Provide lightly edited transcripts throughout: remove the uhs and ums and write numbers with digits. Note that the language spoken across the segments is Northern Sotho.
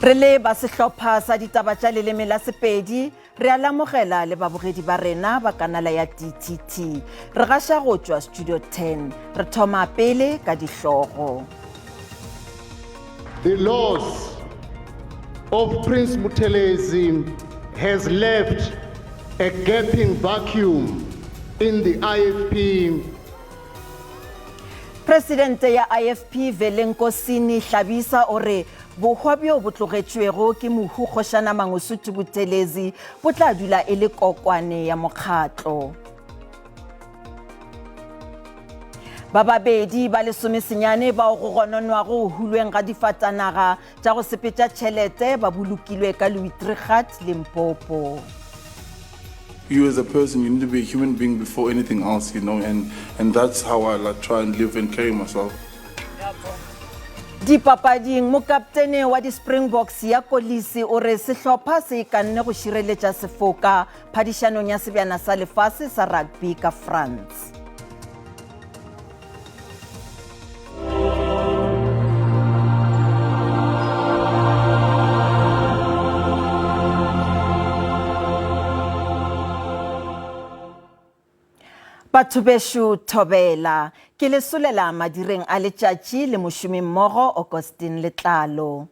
Re le ba sehlopha sa ditaba tša leleme la Sepedi, re a lamogela le babogedi ba rena ba kanala ya DTT. Re gaša go tšwa Studio 10. Re thoma pele ka dihlogo. The loss of Prince Buthelezi has left a gaping vacuum in the IFP. Presidente ya IFP Velenkosini Hlabisa o re bohwa bjo bo tlogetšwego ke mohu Kgošana Mangosuthu Buthelezi bo tla dula e le kokwane ya mokgatlo. Ba babedi ba lesomesenyane bao go gononwago go hulweng ga difatanaga tša go sepetša tšhelete ba bolokilwe ka Louis-Trichardt, Limpopo. You as a person, you need to be a human being before anything else, you know, and, and that's how I like try and live and carry myself. Dipapading, mokaptene wa di-Springboks ya Kolisi o re sehlopha se ikanne go šireletša sefoka phadišanong ya sebjana sa lefase sa rugby ka France. Batho bešo thobela, ke le solela madireng a letšatši le mošomimmogo Augustine Letlalo.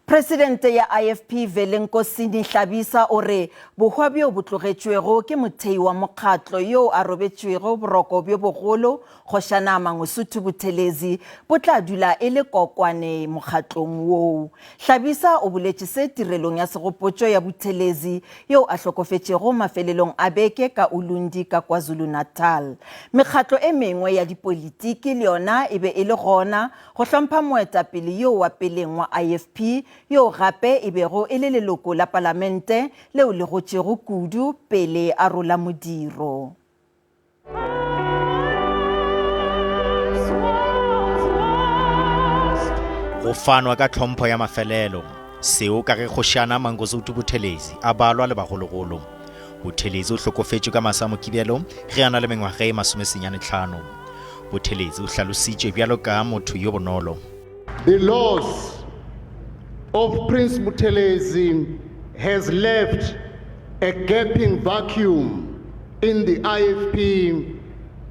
Presidente ya IFP Velenkosini Hlabisa o re bohwa bjo bo tlogetšwego ke mothei wa mokgatlo yo a robetšwego boroko bjo bogolo Kgošana Mangosuthu Buthelezi bo tla dula e le kokwane mokgatlong woo. Hlabisa o boletše se tirelong ya segopotšo ya Buthelezi yo a hlokofetšego mafelelong a beke ka Ulundi ka KwaZulu-Natal. Mekgatlo e mengwe ya dipolitiki le yona e be e le gona Go hlompha moetapele yo wa peleng wa IFP, yoo gape e bego e le leloko la palamente leo le gotšego kudu pele a rola modiro. Go fanwa ka tlhompho ya mafelelo, seo ka ge Kgošana Mangosuthu Buthelezi a balwa le bagologolo. Buthelezi o hlokofetše ka masa a Mokibelo ge a na le mengwaga e masomesenyanetlhano. Buthelezi o hlalositše bjalo ka motho yo bonolo. The loss of Prince Buthelezi has left a gaping vacuum in the IFP,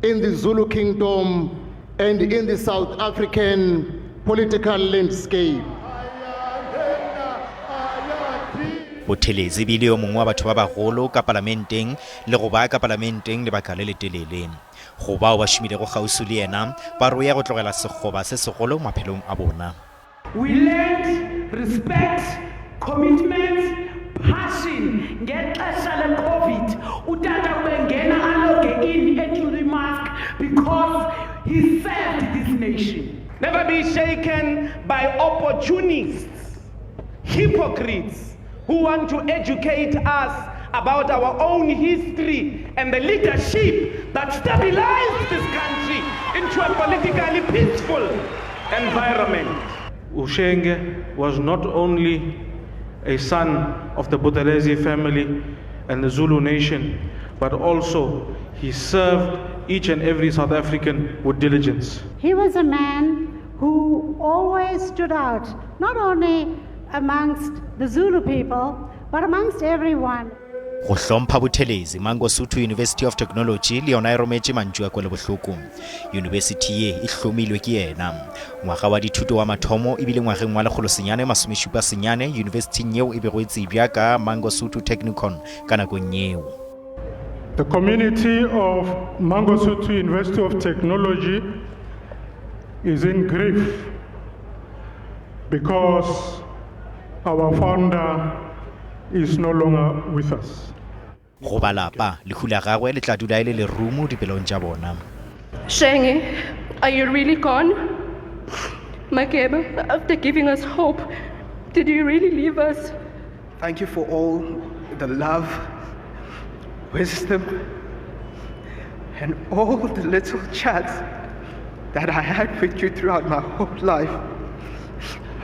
in the Zulu Kingdom and in the South African political landscape. Buthelezi e bile yo mongwe wa batho ba bagolo ka palamenteng le go ba ka palamenteng lebaka le letelele. Go bao ba šomilego kgauswi le yena, ba roya go tlogela sekgoba se segolo maphelong a bona. We learned respect, commitment, passion ngexesha le-COVID. Utata ubengena aloge in enxibe imask because he served this nation. Never be shaken by opportunists, hypocrites who want to educate us about our own history and the leadership that stabilized this country into a politically peaceful environment. Ushenge was not only a son of the Buthelezi family and the Zulu nation, but also he served each and every South African with diligence. He was a man who always stood out, not only amongst the Zulu people, but amongst everyone. Go hlompha Buthelezi, Mangosuthu University of Technology le yona e rometše mantšu a kwelobohloko. Yunibesithi ye e hlomilwe ke yena. Ngwaga wa dithuto wa mathomo e bile ngwageng wa 1979 yunibesithing yeo e bego e tsebja ka Mangosuthu Technikon ka nakong yeo. The community of Mangosuthu University of Technology is in grief because our founder is no longer with us. Go ba lapa, lehu la gagwe le tla dula e le lerumo dipelong tša bona. Shenge, are you really gone? Makeba, after giving us hope, did you really leave us? Thank you for all the love, wisdom, and all the little chats that I had with you throughout my whole life.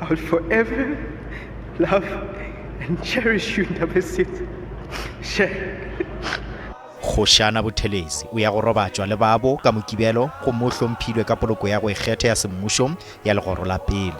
I will forever love and cherish you, Ndabezitha. Share. Kgošana Buthelezi o ya go robatšwa le babo ka Mokibelo gomme o hlomphilwe ka poloko ya go ikgetha ya semmušo ya legoro la pele.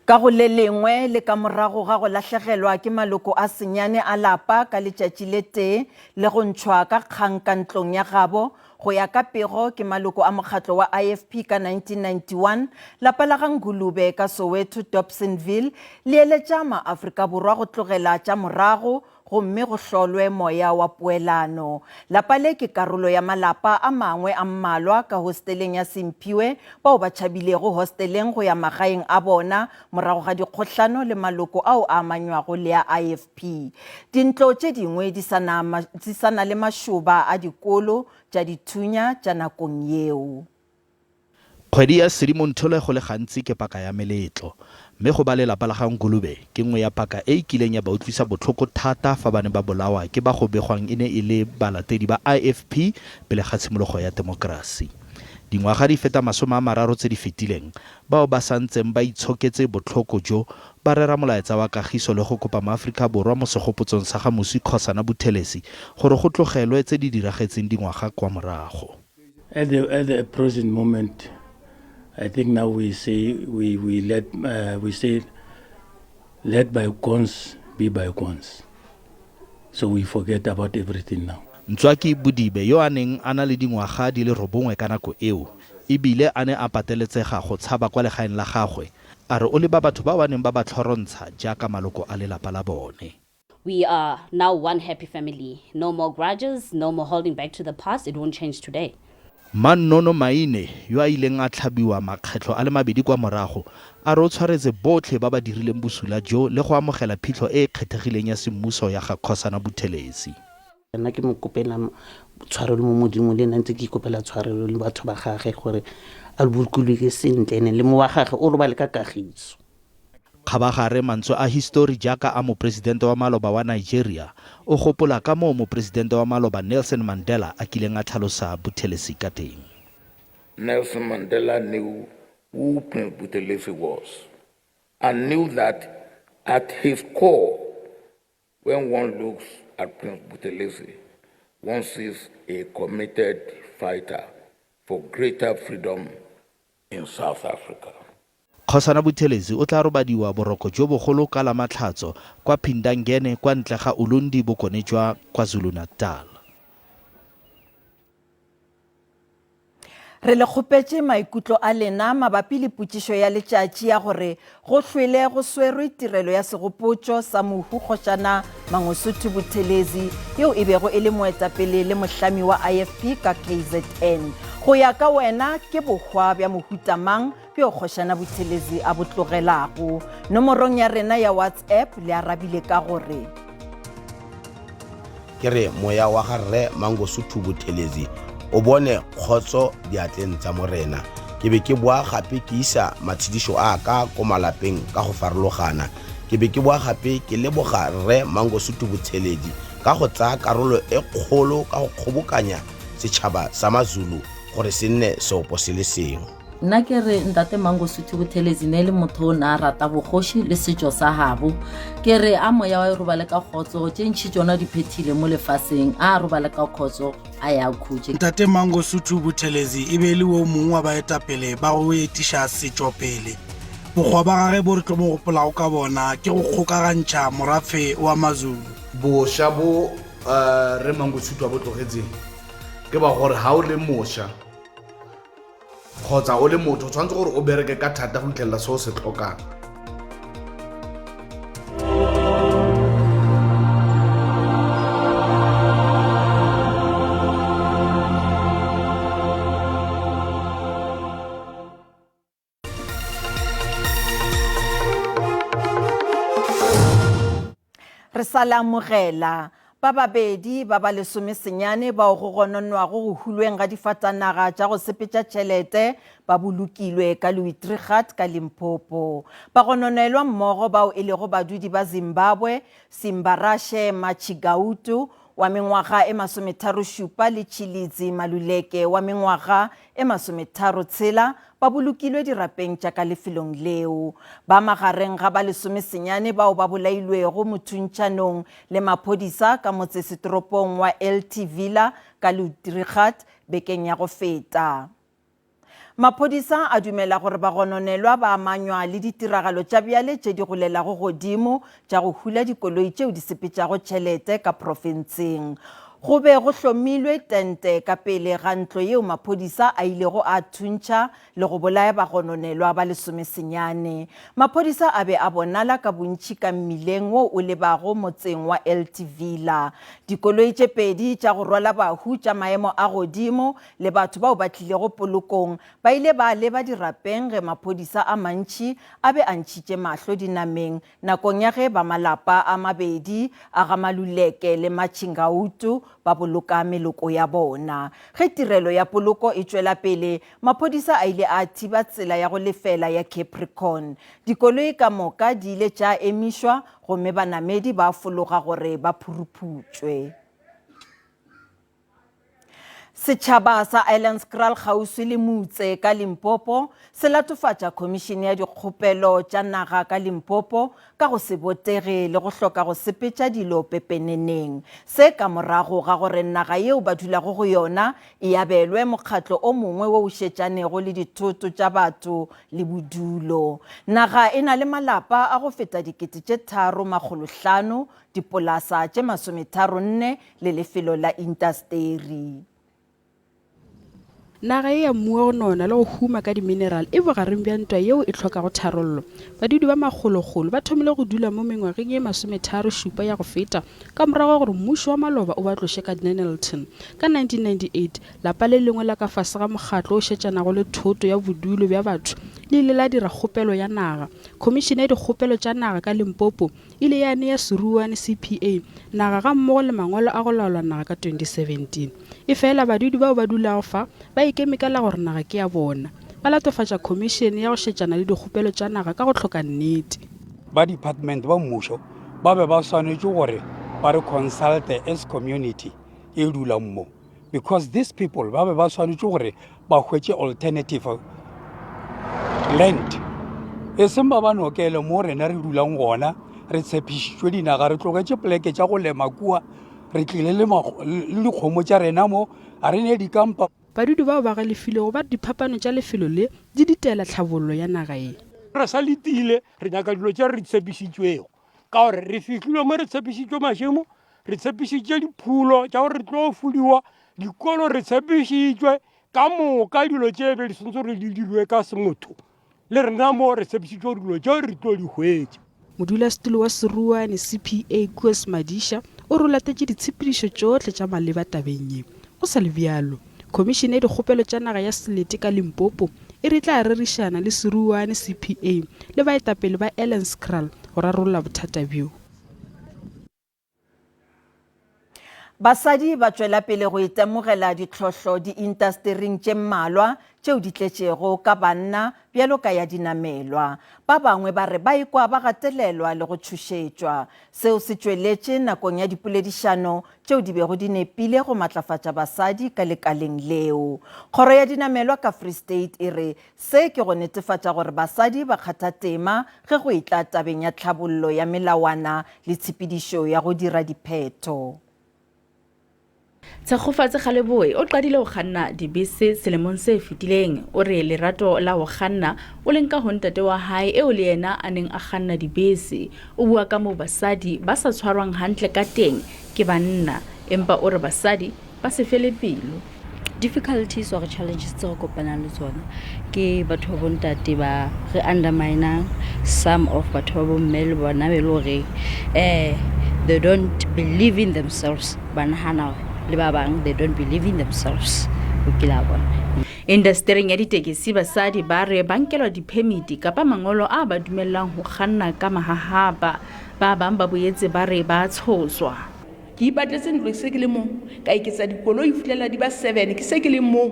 Ka go le lengwe, le ka morago ga go lahlegelwa ke maloko a senyane a lapa ka letšatši le tee le go ntšhwa ka kgang ka ntlong ya gabo, go ya ka pego ke maloko a mokgatlo wa IFP ka 1991, lapa la ga Ngulube ka Soweto, Dobsonville, le eletša maAfrika Borwa go tlogela tša morago gomme go hlolwe moya wa poelano. Lapa le ke karolo ya malapa a mangwe a mmalwa ka hosteleng ya Simphiwe bao ba tšhabilego hosteleng go ya magaeng a bona morago ga dikgohlano le maloko ao a amanywago le a IFP. Dintlo tše dingwe di sa na, di sa na le mašoba a dikolo tša dithunya tša nakong yeo. Kgwedi ya Sedimonthole go le gantsi ke paka ya meletlo, mme go ba lelapa la ga Ngulube ke nngwe ya paka e e kileng ya ba utlwisa botlhoko thata fa ba ne ba bolawa ke ba go begwang e ne e le balatedi ba IFP pele ga tshimologo ya temokerasi. Dingwaga di feta 30 tse di fetileng, bao ba sa ntseng ba itshoketse botlhoko jo ba rera molaetsa wa kagiso le go kopa maAforika Borwa mo segopotsong sa ga moswi Kgosana Buthelezi gore go tlogelwe tse di diragetseng dingwaga kwa morago. At the, at the present moment, I think now we say we, we let uh, we say let bygones be bygones. So we forget about everything now. Ntswaki Bodibe yo a neng a na le dingwaga di le robongwe ka nako eo, e bile a ne a pateletsega go tshaba kwa legaeng la gagwe, a re o leba batho bao a neng ba ba tlhorontsha jaaka maloko a lelapa la bone. We are now one happy family. No more grudges, no more holding back to the past. It won't change today. Mannono Maine, yo a ileng a tlhabiwa makgetlho a le mabedi kwa morago, a re o tshwaretse botlhe ba ba dirileng bosula jo le go amogela phitlho e e kgethegileng ya semmuso ya ga Kgosana Buthelezi. Nna ke mo kopela tshwarelo mo Modimo le nna ntse ke ikopela tshwarelo le batho ba gage gore a bolokologe sentle ene le mo wa gage o robale ka kagiso. Kgabagare mantswe a histori jaaka a mopresidente wa maloba wa Nigeria o gopola ka moo mopresidente wa maloba Nelson Mandela a kileng a tlhalosa Buthelezi ka teng. Nelson Mandela knew who Prince Buthelezi was and knew that at his core, when one looks at Prince Buthelezi, one sees a committed fighter for greater freedom in South Africa. Kgosana Buthelezi o tla robadiwa boroko jo bogolo ka Lamatlhatso kwa Phindangene kwa ntle ga Ulundi bokone jwa KwaZulu-Natal. Re le kgopetše maikutlo a lena mabapi le potšišo ya letšatši ya gore go hlwele go swerwe tirelo ya segopotšo sa mohu Kgošana Mangosuthu Buthelezi yeo e bego e le moetapele le mohlami wa IFP ka KZN. Go ya ka wena ke bohwa bja mohuta mang bjo Kgošana Buthelezi a bo tlogelago? Nomorong ya rena ya WhatsApp le arabile ka gore. Ke re moya wa ga Rre Mangosuthu Buthelezi o bone kgotso diatleng tsa Morena. Ke be ke boa gape ke isa matshedišo a ka ko malapeng ka go farologana. Ke be ke boa gape ke leboga Rre Mangosuthu Buthelezi ka go tsaya karolo e kgolo ka go kgobokanya setšhaba sa Mazulu gore se nne seopo se le sengwe. Nna ke re ntate Mangosuthu Buthelezi ne e le motho o ne a rata bogoši le setšo sa gabo. Ke re a moya wa e robale ka kgotso, tše ntšhi tšona di phethile mo lefaseng, a robale ka kgotso, a ya khutše. Ntate Mangosuthu Buthelezi e be e le wo mongwe wa baetapele ba go etiša setšo pele. Bokgwa ba gage bo re tlo mo gopolago ka bona ke go kgokagantšha morafe wa Mazulu. Bošwa bo Rre Mangosuthu a bo tlogetseng ke ba gore ga o le mošwa, kgotsa o le motho o tshwanetse gore o bereke ka thata go fitlhelela se o se tlhokang. Re sa le amogela. Ba babedi ba ba lesomesenyane bao go gononwago go hulweng ga difatanaga tša go sepetša tšhelete ba bolokilwe ka Louis-Trichardt ka Limpopo. Bagononelwa mmogo bao e lego badudi ba Zimbabwe, Simbarashe Machigautu wa mengwaga e masometharošupa le Tshilidzi Maluleke wa mengwaga e masometharotshela ba bolokilwe dirapeng tša ka lefelong leo. Ba magareng ga ba lesomesenyane bao ba bolailwego mothuntšanong le maphodisa ka motsesetoropong wa LT Villa ka Louis-Trichardt bekeng ya go feta. Maphodisa a dumela gore bagononelwa ba amanywa le ditiragalo tša bjale tše di golelago godimo tša go hula dikoloi tšeo di sepetšago tšhelete ka profenseng. Go be go hlomilwe tente ka pele ga ntlo yeo maphodisa a ilego a thuntšha le go bolaya bagononelwa ba lesomesenyane. Maphodisa a be a bonala ka bontši ka mmileng wo o lebago motseng wa Eltvilla. Dikoloi tše pedi tša go rwala bahu tša maemo a godimo le batho bao ba tlilego polokong ba ile ba leba dirapeng ge maphodisa a mantši a be a ntšhitše mahlo dinameng nakong ya ge ba malapa a mabedi a ga Maluleke le Machingautu ba boloka meloko ya bona. Ge tirelo ya poloko e tšwela pele, maphodisa a ile a thiba tsela ya go lefela ya Capricorn. Dikoloi ka moka di ile tša emišwa gomme banamedi ba fologa gore ba phuruphutšwe. Setšhaba sa Eilandskraal kgauswi le Moutse ka Limpopo se latofatša Khomišene ya Dikgopelo tša Naga ka Limpopo ka go se botege le go hloka go sepetša dilo pepeneneng. Se ka morago ga gore naga yeo ba dulago go yona e abelwe mokgatlo o mongwe wo o šetšanego le dithoto tša batho le bodulo. Naga e na le malapa a go feta 3500, dipolasa tše masometharonne le lefelo la intasteri. Naga ye ya mmu wa go nona le go huma ka dimineral e bogareng bja ntwa yeo e hlokago tharollo. Badudi ba makgolokgolo ba thomile go dula mo mengwageng ye masometharošupa ya go feta ka morago ga gore mmušo wa maloba o ba tloše ka Dennilton. Ka 1998, lapa le lengwe la ka fase ga mokgatlo o šetšanago le thoto ya bodulo bja batho le ile la dira kgopelo ya naga. Khomišene ya Dikgopelo tša Naga ka Limpopo ile ya nea Seruane CPA naga gammogo le mangwalo a go laola naga ka 2017. Efela badudi bao ba dulago fa ba ikeme ka la gore naga ke ya bona. Ba latofatša khomišene ya go šetšana le dikgopelo tša naga ka go hloka nnete. Ba department ba mmušo ba be ba swanetše gore ba re consulte as community e dulang mo because these people ba be ba swanetše gore ba hwetše alternative land e seng ba ba nokele mo rena re dulang gona re tshepišitšwe dinaga re tlogetše poleke tša go lema kua re tlile le dikgomo tša rena mo ga re ne dikampa Badudi bao ba galefilego ba re diphapano tša lefelo le di ditela tlhabollo ya naga ye. Re sa letile, re nyaka dilo tše re di tshepišitšwego ka gore re fihlile mo re tshepišitšwe mašemo, re tshepišitše diphulo tša gore re tlo fudiwa, dikolo re tshepišitšwe ka moka dilo tše be di swantse gore di dirwe ka semotho le rena mo re tshepišitšwe gore dilo tšeo re tlo di hwetša. Modulasetulo wa Seruane CPA Koos Madisha o re o latetše ditshepedišo tšohle tša maleba tabeng ye. Go sa le bjalo, Khomišene ya Dikgopelo tša Naga ya Selete ka Limpopo e re e tla rerišana le Seruane CPA le baetapele ba Elandskraal go rarolla bothata bjo. Basadi ba tšwela pele go itemogela ditlhohlo diintastering tše mmalwa tšeo di tletšego ka banna bjalo ka ya dinamelwa. Ba bangwe ba re ba ikwa ba gatelelwa le go tšhošetšwa. Seo se tšweletše nakong ya dipoledišano tšeo di bego di nepile go matlafatša basadi ka lekaleng leo. Kgoro ya Dinamelwa ka Free State e re Se ke go netefatša gore basadi ba kgatha tema ge go etla tabeng ya tlhabollo ya melawana le tshepedišo ya go dira diphetho. Tshegofatse Galeboe o qadile ho kganna dibese selemong se fetileng. O re lerato la ho kganna o le nka ho ntate wa hae eo le yena a neng a kganna dibese. O bua ka moo basadi ba sa tshwarwang hantle ka teng ke banna empa o re basadi ba se fele pelo. Difficulties or challenges tse re kopanang le tsona ke batho ba bontate ba re underminang some of batho ba bomme le bona be le gore um they don't believe in themselves ba nagana gore le ba bang they don't believe in themselves o kile a bona Indastering ya ditekesi basadi ba re ba nkelwa diphemiti kapa mangolo a ba dumellang ho kganna ka mahahapa. Ba bang ba boetse ba re ba tshoswa. Ke ipatletse ntlo se ke le mong, ka eketsa dikoloi ho fihlela di ba seven, ke se ke le mong.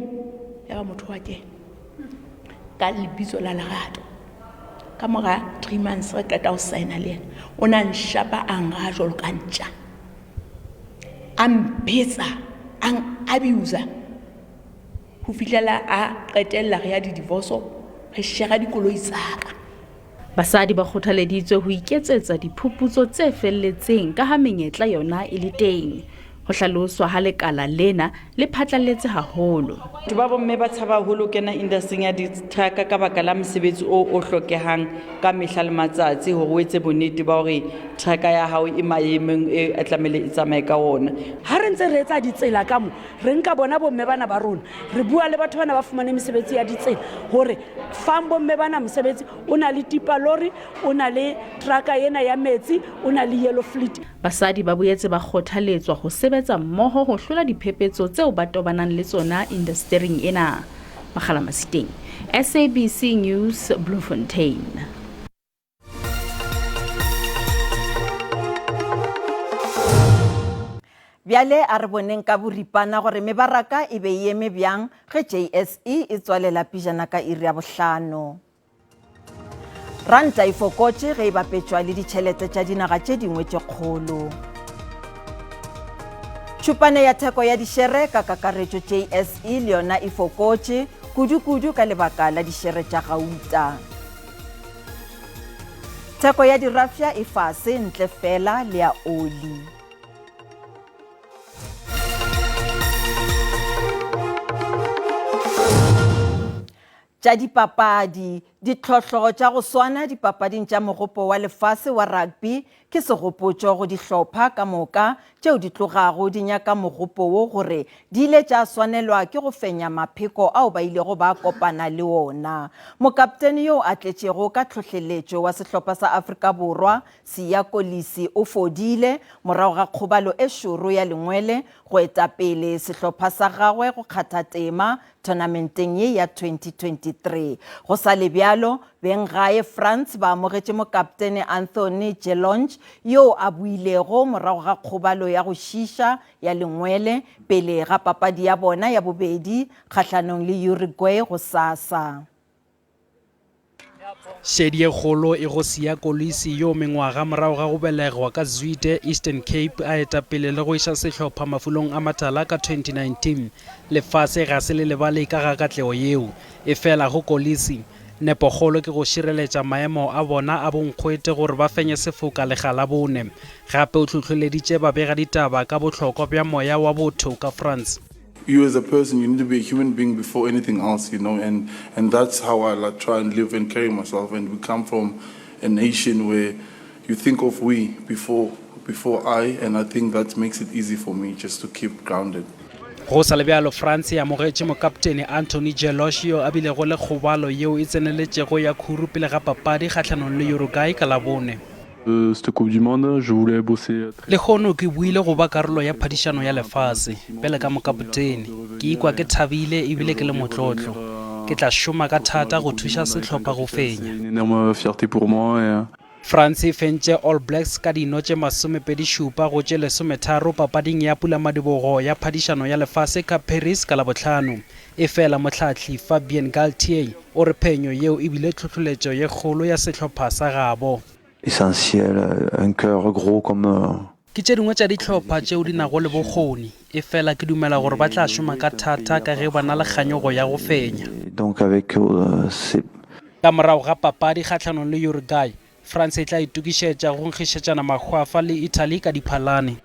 Ya ba motho wa kena ka lebitso la lerato. Ka mora three months re qeta ho signa le yena, o na nshapa a nraha jwalo ka ntja. A mpetsa, a abuser ho fihlela a qetella re ya di-divorce, re shera dikoloi tsa ka. Basadi ba kgothaleditswe ho iketsetsa diphuputso tse felletseng ka ha menyetla yona e le teng. Ho hlaloswa ha lekala lena le phatlalletse haholo. Batho ba bomme ba tshaba haholo ho kena indastering ya ditruck ka baka la mosebetsi o o hlokehang ka mehla le matsatsi hore o etse bonnete ba hore truck ya hao e maemong e a tlamehile e tsamaye ka ona. Ha re ntse re etsa ditsela ka mo, re nka bona bomme bana ba rona, re bua le batho bana ba fumane mesebetsi ya ditsela hore fang bomme bana mosebetsi, o na le tipa lori, o na le truck ena ya metsi, o na le yellow fleet. Basadi ba boetse ba kgothaletswa ho sebetsa mmoho ho hlola diphephetso tseo ba tobanang le tsona indastering ena. Makgala Masiteng, SABC News, Bloemfontein. Bjale a re boneng ka boripana gore mebaraka e be e eme bjang ge JSE e tswalela pejana ka iri ya bohlano. Ranta e fokotše ge e bapetšwa le ditšhelete tša dinaga tše dingwe tše kgolo. Tšhupane ya theko ya dišere ka kakaretšo JSE le yona e fokotše, kudu-kudu ka lebaka la dišere tša gauta. Theko ya dirafša e fase ntle fela le ya oli. Tša dipapadi, Ditlhohlo tša go swana dipapading tša Mogopo wa Lefase wa Rugby ke segopotšo go dihlopha ka moka tšeo di tlogago di nyaka mogopo wo gore di ile tša swanelwa ke go fenya mapheko ao ba ilego ba kopana le ona. Mokaptene yo a tletšego ka tlhohleletšo wa sehlopha sa Afrika Borwa, Siya Kolisi o fodile morago ga kgobalo e šoro ya lengwele go eta pele sehlopha sa gagwe go kgatha tema Thonamenteng ye ya 2023. Go sa le bjalo, benggae France ba amogetše mokaptene Anthony Jelonch yoo a boilego morago ga kgobalo ya go šiiša ya lengwele pele ga papadi ya bona ya bobedi kgahlanong le Uruguay gosasa. Šedi ye kgolo e go Siya Kolisi yo mengwaga morago ga go belegwa ka Zwide, Eastern Cape, a eta pele le go iša sehlopha mafulong a matala ka 2019. Lefase ga se le lebale ka ga katlego yeo. Efela go Kolisi, nepokgolo ke go šireletša maemo a bona a bonkgwete gore ba fenye sefoka lekga la bone. Gape o hlohleleditše babegaditaba ka bohlokwa bja moya wa botho ka France. You as a person, you need to be a human being before anything else, you know, and, and that's how I like, try and live and carry myself. And we come from a nation where you think of we before, before I, and I think that makes it easy for me just to keep grounded. Go sa le bjalo, France e amogetše mokaptene Anthony Jelonch yo a bilego le kgobalo yeo e tseneletšego ya khuru pele ga papadi kgahlanong le Uruguay ka Labone. Lehono ke boile go ba karolo ya phadišano ya lefase bjale ka mokapotene. Ke ikwa ke thabile ebile ke le motlotlo. Ke tla šoma ka thata go thuša sehlopha go fenya. France e fentše All Blacks ka dino tše 27 go tše 13 papading ya pulamadibogo ya phadišano ya lefase ka Paris ka Labohlano. Efela mohlahli Fabien Galthié o re phenyo yeo e bile tlhohloletšo ye kgolo ya sehlopha sa gabo. Essentiel, un cœur gros comme. Ke tše dingwe tša dihlopha tšeo di nago le bokgoni, efela ke dumela gore ba tla šoma ka thata ka ge ba na le kganyogo ya go fenya. Donc avec ces. Ka morago ga papadi kgahlanong le Uruguay, France e tla itokišetša go nkgišetšana mahwafa le Italy ka Diphalane.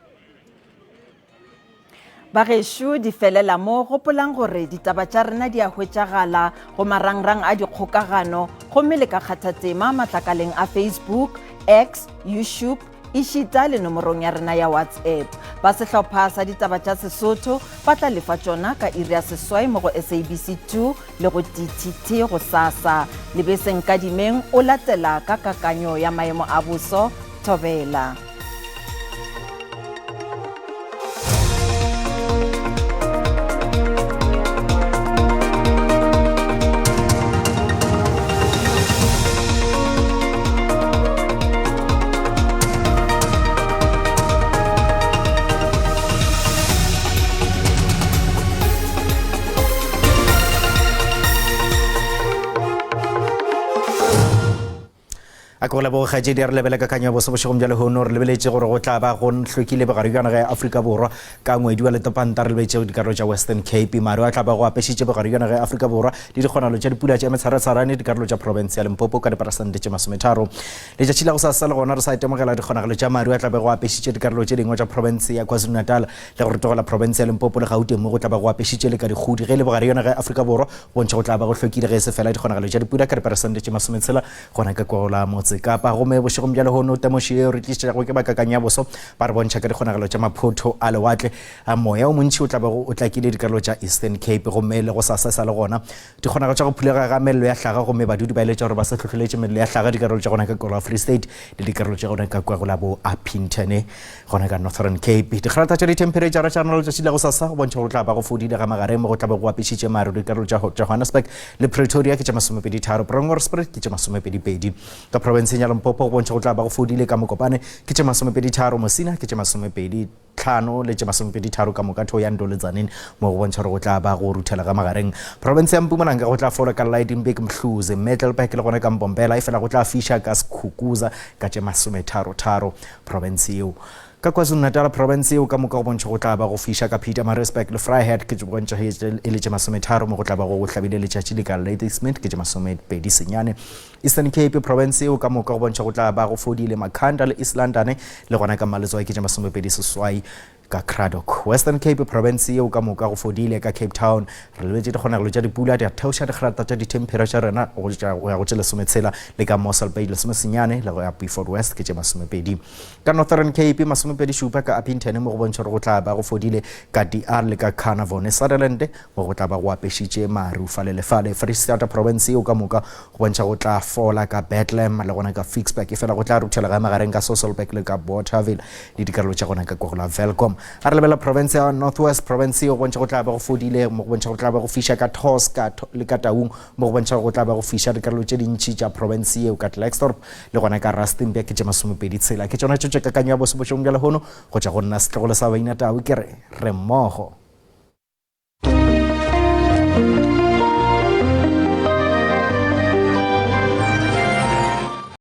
Bagešo di felela mo, gopolang gore ditaba tša rena di a hwetšagala go marangrang a dikgokagano gomme le ka kgatha tema matlakaleng a Facebook, X, YouTube ešita le nomorong ya rena ya WhatsApp. Ba sehlopha sa ditaba tša Sesotho ba tla lefa tšona ka iri ya seswai mo go SABC 2 le go DTT gosasa. Lebese Nkadimeng o latela ka kakanyo ya maemo a boso. Thobela. A ke go leboge kgaetšedi, a re lebele kakanyo ya boso bošegong bja lehono. Re lebeletše gore go tla ba go hlwekile bogare bja naga ya Afrika Borwa ka ngwedi wa letopanta. Re lebetše dikarolo tša Western Cape. Maru a tla ba go apešitše bogare bja naga ya Afrika Borwa le dikgonagalo tša dipula tša metsharatshwarane dikarolo tša profense ya Limpopo ka diperesente tše masometharo. Letšatši la gosasa le gona re sa itemogela dikgonagalo tša maru a tla be go apešitše dikarolo tše dingwe tša profense ya KwaZulu-Natal le go rotogela profense ya Limpopo le Gauteng mo go tla ba go apešitše le ka dikgodi. Ge e le bogare yona ga ya Afrika Borwa go bontšha go tla ba go hlwekile ge e se fela dikgonagalo tša dipula ka diperesente tše masometshela gona ka kwa la motse Kapa. Gomme bošegong bja lehono temošo yeo re tlišitšego ke ba kakanyo ya boso ba re bontšha ka dikgonagalo tša maphotho a lewatle a moya o montši o tla bego o tlakile dikarolo tša Eastern Cape gomme le go sasa sa le gona dikgonagalo tša go phulega ga mello ya hlaga gomme badudi ba eletša gore ba se hlohleletše mello ya hlaga dikarolo tša gona ka kwa la Free State le dikarolo tša gona ka kwa go la bo Upington gona ka Northern Cape. Dikgrata tša dithemphereitšara tša rena letšatši la go sasa go bontšha gore tla ba go fodile ga magareng mo go tla be go apešitše maru dikarolo tša Johannesburg le Pretoria ke tša masomepedi-tharo, Bronkhorstspruit ke tša masomepedi-pedi. Ka profenseng ya Limpopo go bontšha go tla ba go fodile ka Mokopane ke tše masomepedi-tharo, Musina ke tše masomepedi tlhano le tše masomepedi-tharo ka moka Thohoyandou le Tzaneen mo go bontšha gore go tla ba go ruthela ga magareng. Profense ya Mpumalanga go tla fola ka Lydenburg, Mhluzi, Middelburg le gona ka Mbombela efela go tla fiša ka Skukuza ka tše masometharo-tharo. Profense yeo. Ka KwaZulu-Natal, profense yeo ka moka go bontšha go tla ba go fiša ka Pietermaritzburg le Vryheid ke bontšha e le tše masometharo mo go tla ba go hlabile letšatši le ka Ladysmith ke tše masomepedi senyane. Eastern Cape, profense yeo ka moka go bontšha go tla ba go fodile Makhanda le East London le gona ka Maletswai ke tše masomepedi seswai ka Cradock. Western Cape, profense yeo ka moka go fodile ka Cape Town. Re lebetše dikgonagalo tša dipula di a theoša dikgrata tša dithempheratšha tša rena go tša go ya go tše lesometshela le ka Mossel Bay lesomesenyane le go ya Beaufort West ke tše masomepedi. Ka Northern Cape masomepedi šupa ka Upington mo go bontšha gore go tla ba go fodile ka De Aar le ka Carnarvon. Sutherland mo go tla ba go apešitše maru fale le fale. Freistata province yeo ka moka go bontšha go tla fola ka Bethlehem le gona ka Ficksburg efela go tla ruthela ga magareng ka Sasolburg le ka Bothaville le dikarolo tša gona ka kwa go la Welkom. A re lebelela province ya North West, province yeo go bontšha go tla ba go fodile mo go bontšha go tla ba go fiša ka Thos ka le ka Taung mo go bontšha go tla ba go fiša dikarolo tše dintši tša province yeo ka Klerksdorp le gona ka Rustenburg ke tše masomepedi tshela. Ke tšona tšo tša kakanyo ya boso bošegong bja lehono go tšwa go nna setlogolo sa Bainatau ke re re mmogo.